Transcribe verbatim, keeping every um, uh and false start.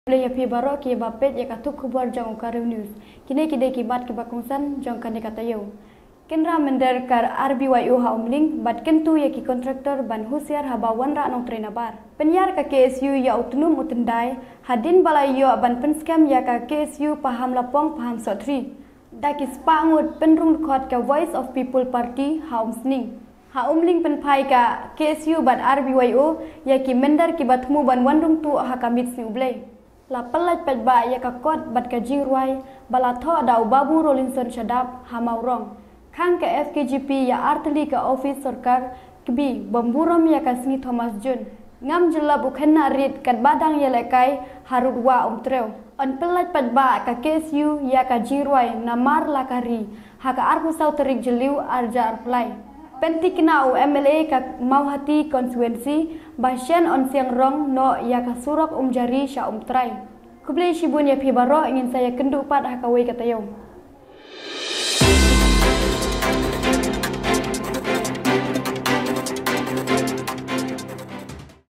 Khublei ïa phi baroh kiba peit ïa ka thup khubor jong u Kharoi News. Kine ki dei ki mat kiba kongsan jong kane ka taïew. Kynrah mynder ka R B Y O ha Umling bad kyntu ïa ki contractor ban husiar haba wanrah nongtrei nabar. Pynïar ka K S U ïa u tnum u tyndai hadien ba la ïoh ban pynskhem ïa ka K S U Pahamlapong Pahamsohthri da ki spah ngut pynrung dkhot ka Voice of People Party ha Umsning. Ha Umling pynphai ka K S U bad R B Y O ïa ki mynder kiba thmu ban wan rung tuh ha ka miet sngi U Blei. La pyllait paidbah ïa ka kot bad ka jingrwai ba la thoh da u Babu Rolinson Shadap ha Mawrong. Khang ka F K G P ïa artylli ka ophis sorkar kbi bym burom ïa ka sngi Thomas June. Ngam jyllop u khynnah rit katba dang ïalehkai harud wah Umtrew. Yn pyllait paidbah ka K S U ïa ka jingrwai namar la ka ri ha ka arphew saw tarik Jylliew arhajar arphew lai. Pynthikna u M L A ka Mawhati constituency ba shen yn siang rong noh ïa ka surok Umjari sha Umtrai. Khublei shibun ïa phi baroh, ngin sa ïakynduh pat ha kawei ka taïew.